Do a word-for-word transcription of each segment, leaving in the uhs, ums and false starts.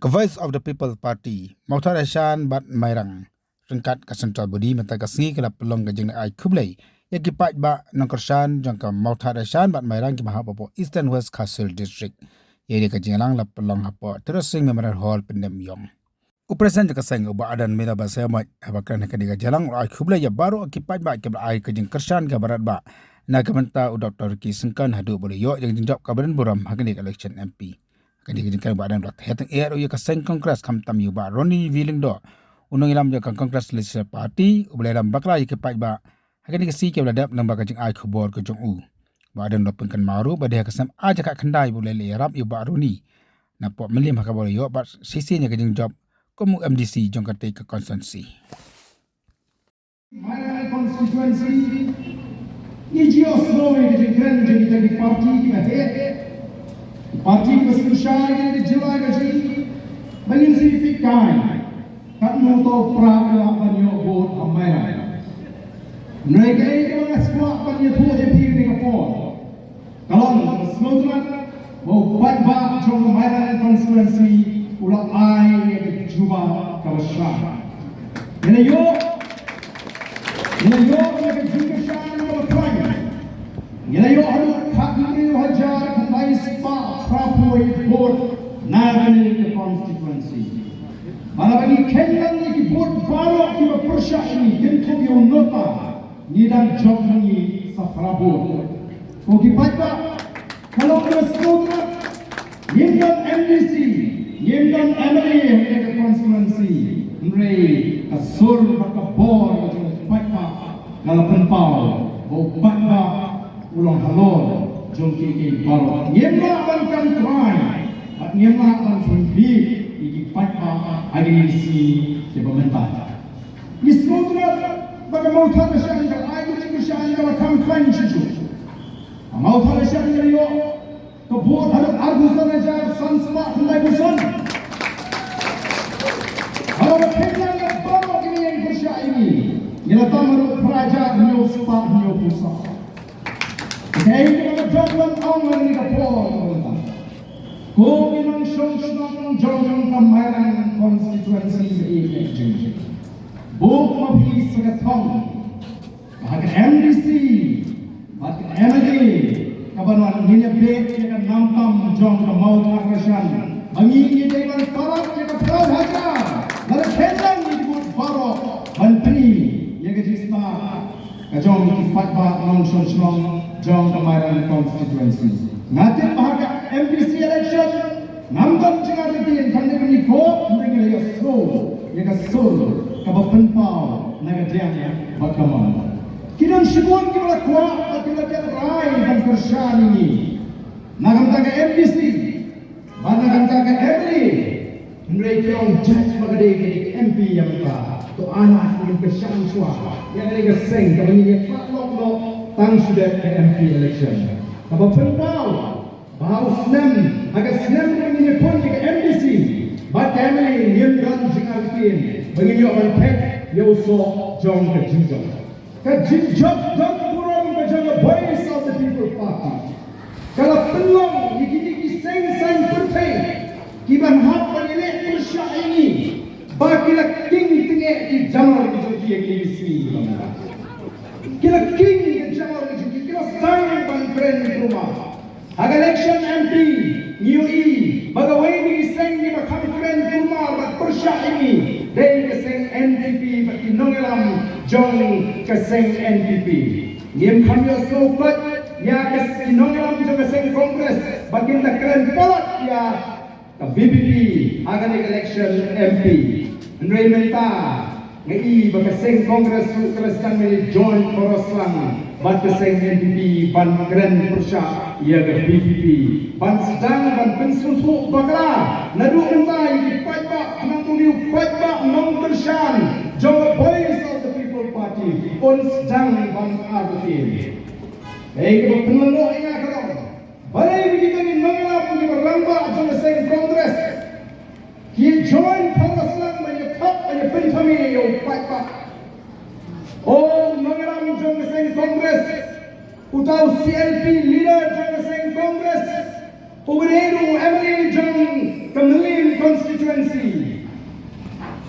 Ka Voice of the People Party, Mawthadraishan bad Mairang, ryngkat ka Central Body mynta ka sngi ka la pynlong ka jingai khublei ïa ki paidbah nongkyrshan jong ka Mawthadraishan bad Mairang kiba hap hapoh Eastern West Khasi Hills District. Ïa ka jingïalang la pynlong hapoh Tiro Sing Memorial Hall, Pyndengbeiñ. U President jong ka seng, u Bah Ardent Miller Basaiawmoit, haba kren ha kane ka jingïalang u la ai khublei ïa baroh ki paidbah kiba la ai ka jingkyrshan kaba radbah na ka bynta u Doctor Ricky Syngkon haduh ba u la ïoh ïa ka jingjop kaba donburom ha kane ka election M P. Ha kane ka jingkren u Bah Ardent u la theh tang eh ruh ïa ka seng Congress, khamtam ïa u Bah Ronnie V Lyngdoh, u nongïalam jong ka Congress Legislative Party, uba la ïalam bakla ïa ki paidbah ha kane ka sngi kaba la dep lyngba ka jingai khubor ka jong u. Bah Ardent u la pynkynmaw ruh ba dei ha ka snem ar hajar khatkhyndai ba u la leit ïarap ïa u Bah Ronnie napoh Mylliem ha kaba u la ïoh bad shisien ïa ka jingjop kum u M D C jong katei ka constituency. Mairang constituency, ngi ju ïohsngew ïa ka jingkren jong kita ki party kiba heh, ki party kiba synshar ïa ka jylla ka jong, ba ngin sa ïa peit kai katno to pra ka lah ban ïoh vote ha Mairang. Hynrei kaei kaba nga kwah ban ïathuh ïa phi ha kane ka por, ka long kaba sngewtynnat ba u paidbah jong ka Mairang constituency u la ai ïa ka jubab kaba shai. Ngi la ïoh, ngi la ïoh ïa ka jingkyrshan kaba khlaiñ. Ngi la ïoh haduh khathynriew hajar khyndai spah phraphew wei vote na kane ka constituency. Bad haba ngi kheiñ lang ïa ki vote baroh kiba pyrshah ïa ngi, kynthup ïa u nota, ngi dang jop ma ngi sa phra vote. Ko ki paidbah, ka long kaba sngewtynnat, ngim don M D C, ngim don M L A ha kane ka constituency, hynrei ka sur bad ka bor ka jong u paidbah ka la pynpaw ba u paidbah u long halor jong kiei kiei baroh. Ngim lah ban kam trai bad ngim lah ban pynbiej ïa ki paidbah ha kine ki sngi kiba mynta. Ngi sngewtynnat ba ka Mawthadraishan ka la ai ka jingkyrshan kaba kham khlaiñ shuh shuh. Ka Mawthadraishan ka la ïoh ka vote haduh arphew san hajar san spah khyndai phew san. Haba ngi kheiñ lang ïa baroh kine ki ïeng pyrshah ïa ngi, ngi la tam haduh phra hajar hynñiew spah hynñiew phew saw. Kaei kaba nga donkam ban ong ha kane ka por, ko ki nongshong shnong jong ka Mairang constituency, ïa ka jong, bun ma phi sa ka thong ba ka M D C bad ka M L A kaba nang ngin ïa beh ïa ka nam tam jong ka Mawthadraishan, ba ngi ngi dei ban palat ïa ka phra hajar, lada kheiñ lang ïa ki vote baroh ban pyni ïa ka jingsngew ka jong ki paidbah nongshong shnong jong ka Mairang constituency. Nga tip ba ha ka M D C election ngam don jingïaid ktien, khamtam ïa ka, hynrei ngi la ïohsngew ïa ka sur kaba pynpaw na ka diang bad ka mon. Ki don shibun kiba la kwah bad kiba la dep rai ban kyrshan ïa ngi na ka bynta ka M D C bad na ka bynta ka M L A. Hynrei ki ong, judge ba ka dei ka M P ïa mynta, to ai ngin kyrshan shuwa ïa kane ka seng kaba ngin ïa tlot noh tang shu dep ka M P election. Kaba pynpaw ba ha u snem, ha ka snem ba ngin ïa pun ïa ka M D C bad ka M L A, ngim don jingïaid ktien ba ngin ïoh ban thep ïa u soh jong ka jingjop. Ka jingjop donburom ka jong ka Voice of the People Party ka la pynlong ïa kine ki seng saiñ pyrthei kiban hap ban ïaleh pyrshah ïa ngi ba ki la king tyngeh ki jamar ki jong ki ïa kine ki sngi. Ki la king ki jamar ki jong ki, ki la sdang ban kren kulmar. Ha ka election M P ngi ïohi ba kawei na ki seng kiba kham kren kulmar bad pyrshah ïa ngi dei ka seng N P P bad ki nongïalam jong ka seng N P P. Ngim kham ïohsngew pat ïa ka, ki nongïalam jong ka seng Congress ba kin da kren palat ïa ka V P P ha kane ka election M P. Hynrei mynta nga i ba ka seng Congress ruh ka la sdang ban join chorus lang bad ka seng N P P ban kren pyrshah ïa ka V P P, ban sdang ban pynsngewthuh bakla naduh mynta ïa ki paidbah, khnang ba une u paidbah nongkyrshan jong ka Voice of the People Party un sdang ban artatien. Kaei kaba pynlong ïa nga ka long, balei ba kita ki nongïalam kiba rangbah jong ka seng Congress ki join chorus lang ban ïa thok ban ïa pynthame ïa u paidbah? O nongïalam jong ka seng Congress, uta u C L P leader jong ka seng Congress, U Nehru, M L A jong ka Mylliem constituency.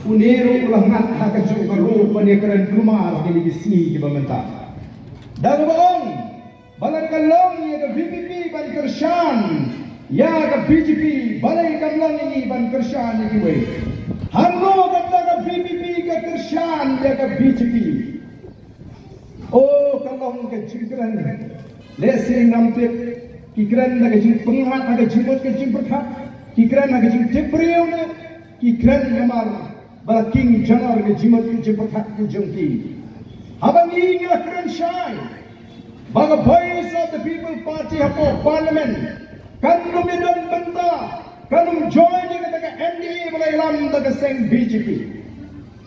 U Nehru u la ngat ha kajuh ka ruh ban ïakren kulmar ha kine ki sngi kiba mynta. Da kaba ong ba lada ka long ïa ka V P P ban kyrshan ïa ka B J P, balei kam long ïa ngi ban kyrshan ïa kiwei? Hangno kata ka V P P ka kyrshan ïa ka B J P? O, ka long ka jingkren. Lehse ngam tip, ki kren da ka jingpyngngad ha ka jingmut ka jingpyrkhat, ki kren ha ka jingtip briew ne ki kren namar ba la king janar ka jingmut ka jingpyrkhat ka jong ki. Haba ngi ngi la kren shai ba ka Voice of the People Party hapoh Parliament kan ym ïadon bynta, kan ym join ïa kata ka N D A ba la ïalam da ka seng B J P.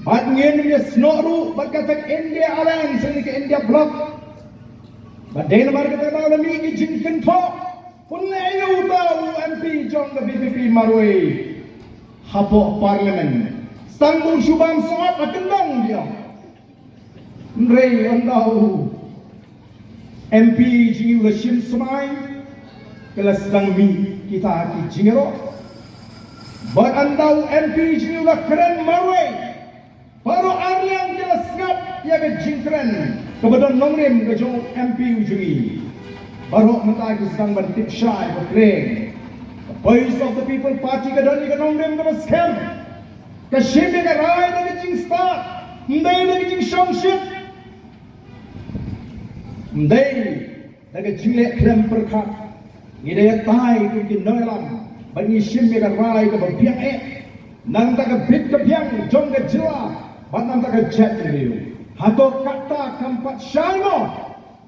Bad ngin ym ïasnoh ruh bad kata ka India Alliance ne ka India Bloc. Bad dei namar kata ka daw la mih ki jingkynthoh, pynlong ïa uta u M P jong ka V P P marwei hapoh Parliament. Tang ba u shu bam sngap ha kyndong ïa. Hynrei ynda u M P jong ngi u la shim smai, ka la sdang mih kita ki jingïaroh. Bad ynda u M P jong ngi u la kren marwei, baroh arliang ki la sngap ïa ka jingkren kaba don nongrim ka jong u M P u jong ngi. Baroh mynta ki sdang ban tip shai ba pleng. Ka Voice of the People Party ka don ïa ka nongrim kaba skhem. Ka shim ïa ka rai da ka jingstad, ym dei da ka jingshongshit. Ym dei da ka jingleh khlem pyrkhat. Ngi dei ïa tai kum ki nongïalam bad ngi shim ïa ka rai kaba biang eh. Nangta ka bit ka biang jong ka jylla bad nangta ka jaitbynriew. Hato kata kam pat shai mo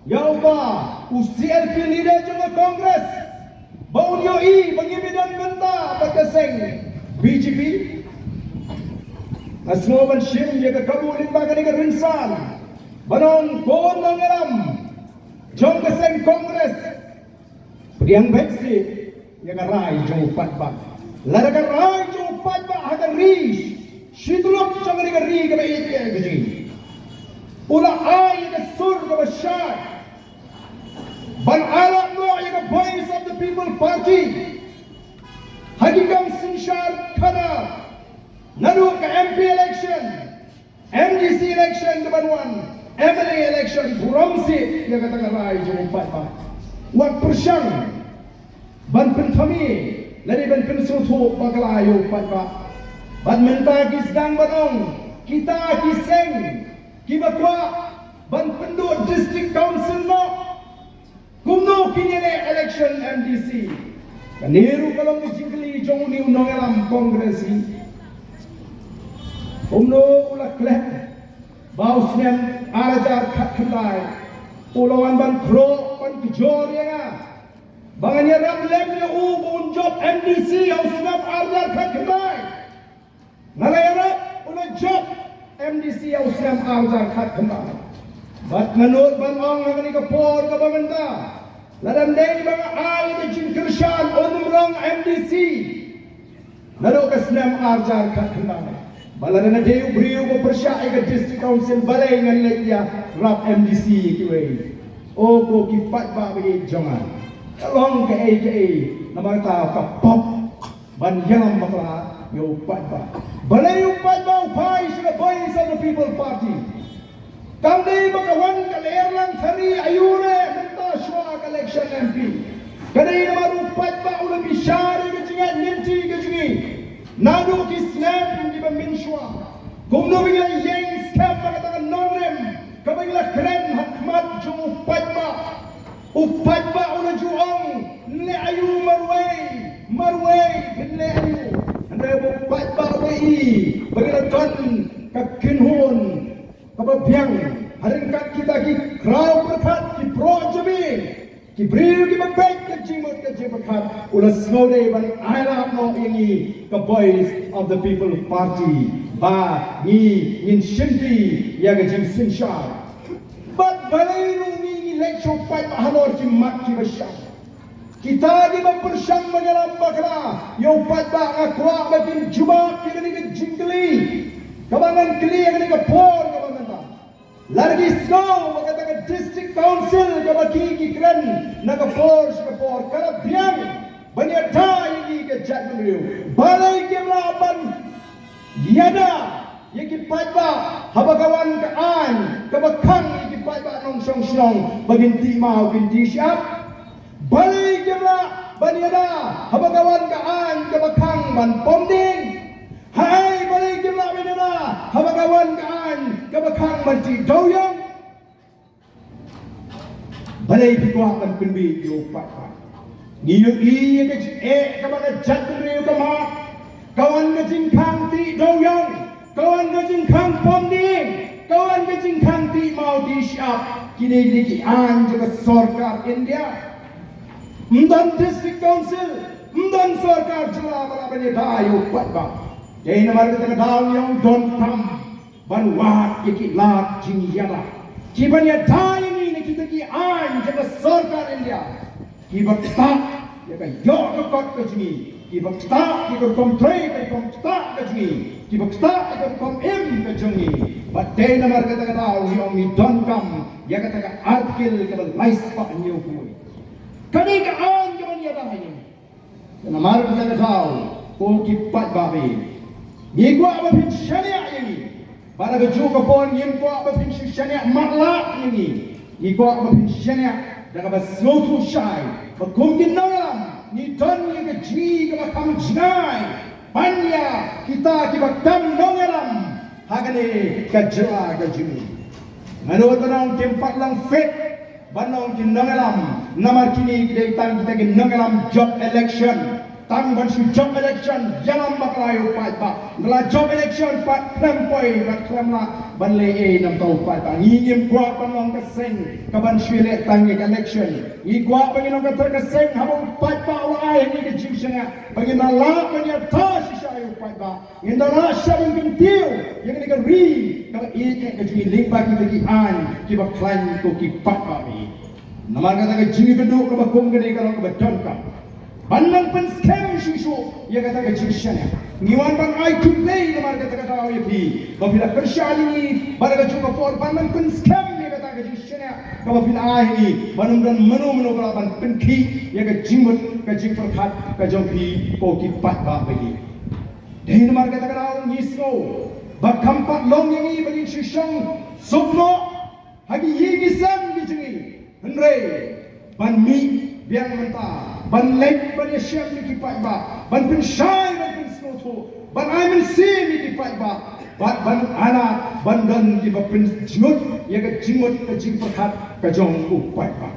ïa uba u C L P leader jong ka Congress ba un ïohi ba ngim ïadon bynta bad ka seng B J P? Nga sngew ban shim ïa ka kabu lyngba kane ka rynsan ban ong ko nongïalam jong ka seng Congress, pdiang beit seh ïa ka rai jong u paidbah. Lada ka rai jong u paidbah ha ka ri shi tyllup jong kane ka ri kaba ïeit ïa ka jong ngi, u la ai ïa ka sur kaba shai ban ai lad noh ïa ka Voice of the People Party ha ki kam synshar khadar, naduh ka M P election, M D C election kaban wan, M L A election, burom seh ïa kata ka rai jong u paidbah. Wat pyrshang ban pynthame lane ban pynsngewthuh bakla ïa u paidbah. Bad mynta ki sdang ban ong kita ki seng kiba kwah ban pynduh District Council noh, kumno kin ïaleh election M D C? Kane ruh ka long ka jingkylli jong une u nongïalam Congress hi. Kumno u la klet ba u snem ar hajar khatkhyndai u la wan ban khroh ban kjor ïa nga ba ngan ïarap lem ïa u ba un jop M D C ha u snem ar hajar khatkhyndai? Nga la ïarap u la jop M D C ha u snem ar hajar khatkhyndai. Bad nga nud ban ong ha kane ka por kaba mynta, lada ym dei ba nga ai ka jingkyrshan un ym long M D C naduh ka snem ar hajar khatkhyndai. Bad lada nga dei u briew ba pyrshah ïa ka District Council, balei ngan leit ïarap M D C ïa kiwei? O ko ki paidbah ba ïeit jong nga, ka long kaei kaei namar kata ka pop ban ïalam bakla ïa u paidbah. Balei u paidbah u phai sha ka Voice of the People Party? Kam dei ba ka wan ka lyer lang thari aïu re mynta shuwa ka election M P. Ka dei namar u paidbah u la bishar ïa ka jingïaid lynti ka jong ngi naduh ki snem kiba mynshuwa. Kumno ba ngi la ïeng skhem ba kata ka nongrim kaba ngi la kren ha khmat jong u paidbah, u paidbah u la ju ong, nleh aïu marwei, marwei phin leh aïu? Hynrei ba u paidbah u la ïohi ba ngi la don ka kynhun kaba biang ha ryngkat kita ki khraw pyrkhat, ki proh jabieng, ki briew kiba beit ka jingmut ka jingpyrkhat, u la sngewdei ban ai lad noh ïa ngi ka Voice of the People Party ba ngi ngin shimti ïa ka jingsynshar. Bad balei ruh ngi ngi leit sha u paidbah halor ki mat kiba shai? Kita kiba pyrshang ban ïalam bakla ïa u paidbah, nga kwah ba kin jubab ïa kane ka jingkylli kaba ngan kylli ha kane ka por kaba mynta. Lada ki sngew ba kata ka District Council kaba ki ki kren na ka por sha ka por ka la biang Ban ïada ïa ki ka jaitbynriew. Balei kim lah ban ïada ïa ki paidbah haba ka wan ka aiñ kaba khang ïa ki paidbah nongshong shnong ba kin tih maw kin tih shyiap? Balei kim lah ban ïada haba ka wan ka aiñ kaba khang ban pom dieng? Haei, balei kim lah ban ïada haba ka wan ka aiñ kaba khang ban tih dewïong? Balei phi kwah ban pynbieit ïa u paidbah? Ngi ïohi ïa ka jingeh kaba ka jaitbynriew ka mad. Ka wan ka jingkhang tih dewïong, ka wan ka jingkhang pom dieng, ka wan ka jingkhang tih maw tih shyiap. Kine kine ki aiñ jong ka sorkar India. Ym don District Council, ym don sorkar jylla ba lah ban ïada ïa u paidbah. Dei namar kata ka daw ngi ong donkam ban wad ïa ki lad jingïada kiban ïada ïa ngi na kita ki aiñ jong ka sorkar India, kiba ktah ïa ka ïoh ka kot ka jong ngi, kiba ktah ïa ka rukom trei ka rukom ktah ka jong ngi, kiba ktah ïa ka rukom im ka jong ngi. Bad dei namar kata ka daw ngi ong ngi donkam ïa kata ka Article kaba lai spah hynñiew phew. Ka dei ka aiñ kaban ïada ïa ngi. Namar kata ka daw, ko ki paidbah, ngi kwah ba phin shaniah ïa ngi. Bad ha kajuh ka por ngim kwah ba phin shu shaniah matlah ïa ngi. Ngi kwah ba phin shaniah da kaba sngewthuh shai ba kum ki nongïalam ngi don ïa ka jingï kaba kham jngai ban ïa kita kiba kam nongïalam ha kane ka jylla ka jong ngi. Nga nud ban ong kim pat long fit ban long ki nongïalam, namar kine ki dei tang kita ki nongïalam jop election. Tang ban shu jop election, ïalam bakla ïa u paidbah. Ynda la jop election pat khlem poi, pat khlem lah ban leh ei namar u paidbah. Ngi ngim kwah ban long ka seng kaban shu leh tang ïa ka election. Ngi kwah ban ngi long kata ka seng haba u paidbah u la ai ha ngi ka jingshaniah, ba ngin da lah ban ïada shisha ïa u paidbah. Ngin da lah shisha ban kyntiew ïa kane ka ri kaba ïeit ka jong ngi lyngba kita ki aiñ kiba khlaiñ ko ki paidbah. Namar kata ka jingïakynduh kaba kum kane ka long kaba donkam ban nang pynskhem shuh shuh ïa kata ka jingshaniah. Ngi wan ban ai khublei namar kata ka daw ïa phi ba phi la pyrshah ïa ngi bad ha kajuh ka por ban nang pynskhem ïa kata ka jingshaniah kaba phi la ai ïa ngi, ban ym don mano mano ba lah ban pynkhih ïa ka jingmut ka jingpyrkhat ka jong phi ko ki paidbah. Dei namar kata ka daw ngi sngew ba kam pat long ïa ngi ba ngin shu shong suk noh ha ki ïing ki sem ki jong ngi, hynrei ban mih biang mynta, ban leit ban ïashem ïa ki paidbah, ban pynshai ban pynsngewthuh, ban ai mynsiem ïa ki paidbah, bad ban ailad ban don kiba pynjngut ïa ka jingmut ka jingpyrkhat ka jong u paidbah.